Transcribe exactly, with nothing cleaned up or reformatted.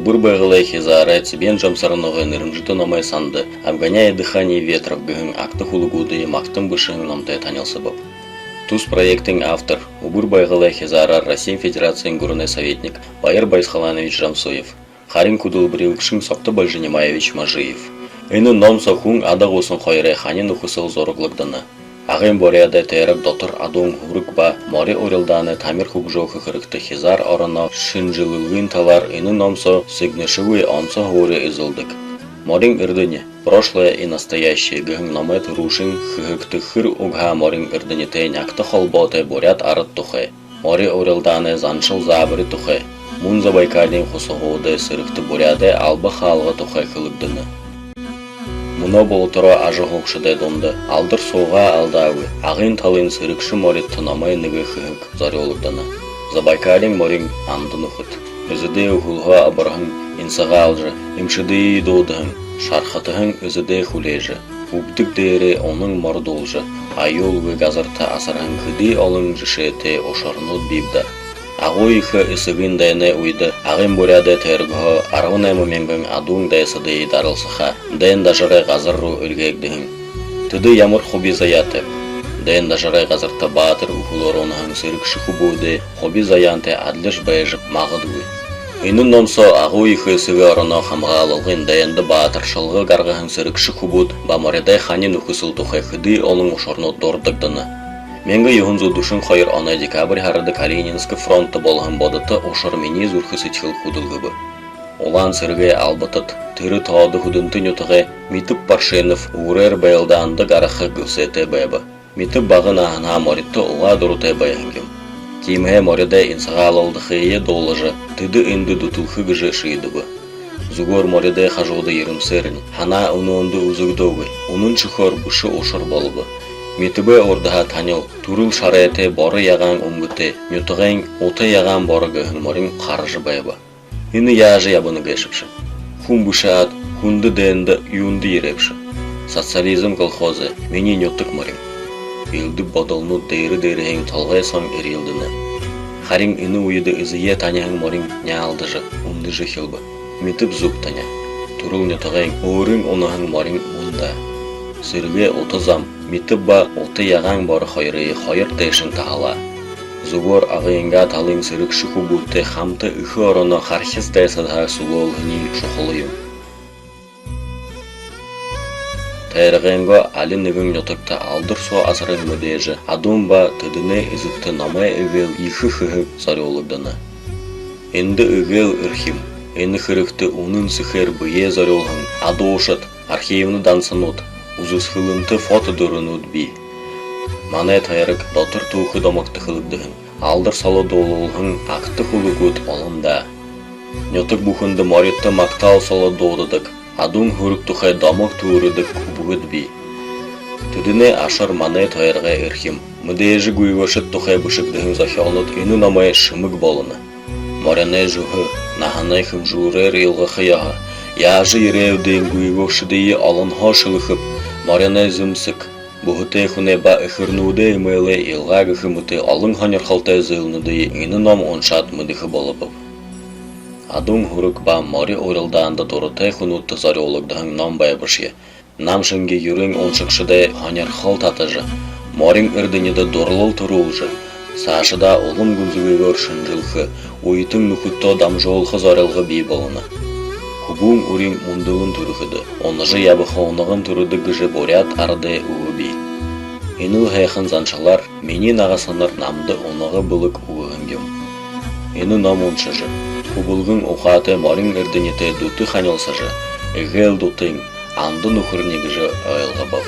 Үбэр Байгалай хизаарай Цыбен Жамсараногой нэрэмжэтэ номой санда «Обгоняя дыхание ветров» гэһэн агта хүлэгүүдые магтан бэшэһэн номтой танилсабаб. Тус проектын автор — Үбэр Байгалай хизаараар Россиин Федерациин гүрэнэй советник Баир Баясхаланович Жамсуев. Харин хүдэлбэрилэгшэнь Согто Бальжинимаевич Мажиев. Энэ ном соо хүн, адага усан хоёрой хани нүхэсэл зураглагдана. Агын Буряадай тойрог дотор адуун һүрэг ба мори урилдаанай тамир хүгжөөхэ хэрэгтэй хизаар ороноо шэнжэлэлгын талаар энэ ном соо сэгнэшэгүй онсо һуури эзэлдэг. «Морин эрдэни: прошлое и настоящее» гэһэн номой түрүүшын хэһэгтэ хэр угһаа морин эрдэнитэй нягта холбоотой буряад арад тухай, мори урилдаанай заншал заабари тухай, мүн Забайкалиин хусаһуудай сэрэгтэ буряадай алба хаалга тухай хэлэгдэнэ. Мүнөө болотороо ажаһуугшадай дунда алдар суугаа алдаагүй Агын талын сэрэгшэ моридто номой нэгэ хэһэг зорюулагдана. Забайкалиин морин анда нүхэд. Эзэдээ үхэлһөө абарһан, инсагаалжа, эмшэдые дуудаһан, шархатаһан эзэдээ хүлеэжэ, үбдэг дээрээ унан мордуулжа, аюулгүй газарта асарһан хэды олон жэшээтэй ушарнууд бии даа. Агуу ехэ Эсэгын дайнай үедэ Агын Буряадай тойрогһоо арбан найман мянган адуун дайсадые даралсаха, дайн дажарай газар руу эльгээгдэһэн. Тэдэ ямар хуби заяатайб? Дайн дажарай газарта баатар үхэлөөр унаһан сэрэгшэ хүбүүдэй хуби заяантай адлишье байжа магадгүй. Энэ ном соо Агуу ехэ Эсэгэ ороноо хамгаалалгын дайнда баатаршалга гаргаһан сэрэгшэ хүбүүд ба мориной хани нүхэсэл тухай хэды олон ушарнууд дурдагдана. Мянга юһэн зуун дүшэн хоёр оной декабрь һарада Калининска фронтто болоһон бодото ушар минии зүрхэ сэдьхэл хүдэлгэбэ. Улаан сэрэгэй албатад, тэрэ тоодо Һүдэнтэ нютагай Митып Паршинов үүрээр байлдаанда гараха гэбсээтэй байба. Митып бага наһанһаа моридто угаа дуратай байһан юм. Тиимэһээ мориной инсагаалалдахые дуулажа, тэдэ эндэ дүтэлхэ гэжэ шиидэбэ. Зүгөөр мориной хажууда ерэмсээрнь, һанаа үнөөндэ үзэгдөөгүй, үнэн шэхөөр бэшэ ушар болобо. Митыбэй урдаһаа танил, түрэл шарайтай, боро ягаан үнгэтэй, нютагайнь Ута Ягаан боро гэһэн морин хаража байба. Энэ яажа ябана гээшэбши? Хүн бэшэ аад, хүндэ дайнда юундэ ерээбши? Социализм колхозой, минии нютаг морин. Элдэб бодолнууд дээрэ дээрэһээнь толгой соонь эрьелдэнэ. Харин энэ үедэ эзэеэ таниһан морин няалдажа, үндэжэ эхилбэ. Митып зүб таняа. Түрэл нютагайнь өөрын унаһан морин мүн даа. Сэрэгэй Ута зам Митып ба Ута Ягаан боро хоёрые хоёр тээшэнь таһалаа. Зүгөөр Агынгаа талын сэрэгшэ хүбүүдтэй хамта эхэ ороноо хархис дайсадһаа сүлөөлһэниинь шухала юм. Тойрогойнгоо али нэгэн нютагта алдар соо асаран мэдээжэ адуун ба тэдэнэй эзэдтэ номой эгээл ехэ хэһэг зорюулагдана. Эндэ эгээл эрхим, энэ хэрэгтэ үнэн сэхээр бэеэ зорюулһан адуушад, архивна дансанууд, үзэсхэлэнтэ фото дүрэнүүд бии. Манай тойрог дотор түүхэ домогто хэлэгдэһэн, алдар соло дуулуулһан агта хүлэгүүд олон даа. Нютаг бүхэндэ моридто магтаал соло дуудадаг, адуун һүрэг тухай домог түүрдэг хүбүүд бии. Тэдэнэй ашаар манай тойрогой эрхим, мэдээжэ гүйгөөшэд тухай бэшэгдэһэн зохёолнууд энэ номой шэмэг болоно. Мориной зүһэ, наһанай хэмжүүрээр илгаха ёһо, яажа ерээдүйн гүйгөөшэдые олонһоо шэлэхэб, мориной зэмсэг, бүһэтэй хүнэй ба эхэрнүүдэй эмээлэй илгаа гэхэ мэтэ олон һонирхолтой зүйлнүүдые энэ ном уншаад мэдэхэ болобоб. Адуун һүрэг ба мори урилдаанда дуратай хүнүүдтэ зорюулагдаһан ном байбашье, нам шэнги юрын уншагшадай һонирхол татажа, морин эрдэниидэ дурлал түрүүлжэ, саашадаа улам гүнзэгыгөөр шэнжэлхэ, үетэн нүхэдтөө дамжуулха зорилго бии болоно. Хүбүүн үрин мүндэлэн түрэхэдэ, унажа ябаха унаган түрэдэг гэжэ буряад арадай үгэ бии. Энэл һайхан заншалаар минии нагасанар намда унага бэлэг үгэһэн юм. Энэ ном уншажа, хүбэлгэн ухаатай морин эрдэнитэй дүтэ ханилсажа, эгээл дүтын анда нүхэрни гэжэ ойлгобоб.